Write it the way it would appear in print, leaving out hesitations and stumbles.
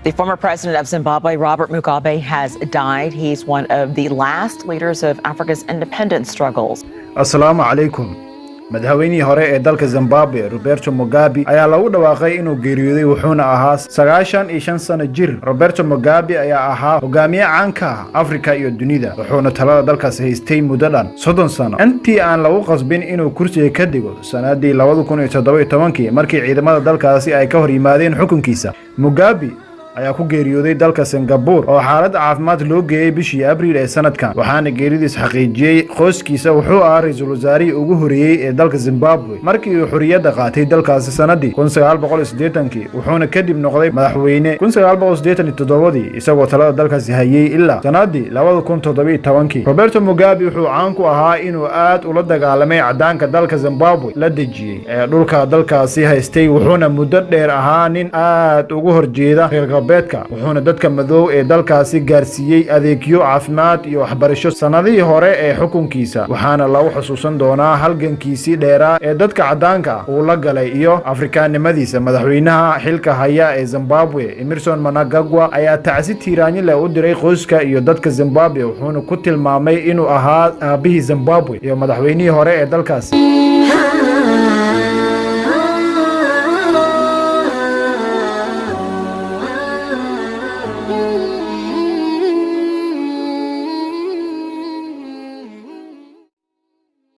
The former president of Zimbabwe, Robert Mugabe, has died. He's one of the last leaders of Africa's independence struggles. Asalaamu calaykum. Madaxweynihii hore ee dalka Zimbabwe, Roberto Mugabe, ayaa lagu dhawaaqay inuu geeriyooday, wuxuuna ahaa 95 sano jir. Roberto Mugabe ayaa ahaa hogaamiye caanka ah Afrika iyo dunida, wuxuuna talada dalkaasi haystay muddo dhan 30 sano, intii aan lagu qasbin inuu kursiga ka dego sanadii 2017-kii, markii ciidamada dalkaasi ay ka hor yimaadeen xukunkiisa. Mugabe ayaa ku geeriyooday dalka Singapore oo xaalad caafimaad loo geeyey bishii Abriil ee sanadkan, waxaana geeridiis xaqiijiyey qoyskiisa. Wuxuu ahaa ra-iisul wasaarihii ugu horeeyey ee dalka Zimbabwe markii uu xorriyadda qaatay dalkaasi sanadii 1980-kii, wuxuuna kadib noqday madaxweyne 1987-dii, isagoo talada dalkaasi hayey ilaa sanadii 2017-kii. Roberto Mugabe wuxuu caan ku ahaa inuu aad ula dagaalamay cadaanka dalka Zimbabwe la dejiyey ee dhulka dalkaasi haystay, wuxuuna muddo dheer ahaa nin aad ugu horjeeda reer galbeedka, wuxuuna dadka madow ee dalkaasi gaarsiiyey adeegyo caafimaad iyo waxbarasho sannadihii hore ee xukunkiisa. Waxaana lagu xusuusan doonaa halgankiisii dheeraa ee dadka caddaanka ah uu la galay iyo Afrikaannimadiisa. Madaxweynaha xilka haya ee Zimbabwe, Emmerson Mnangagwa, ayaa tacsi tiiraanyo leh u diray qoyska iyo dadka Zimbabwe, wuxuuna ku tilmaamay inuu ahaa aabihii Zimbabwe iyo madaxweynihii hore ee dalkaasi.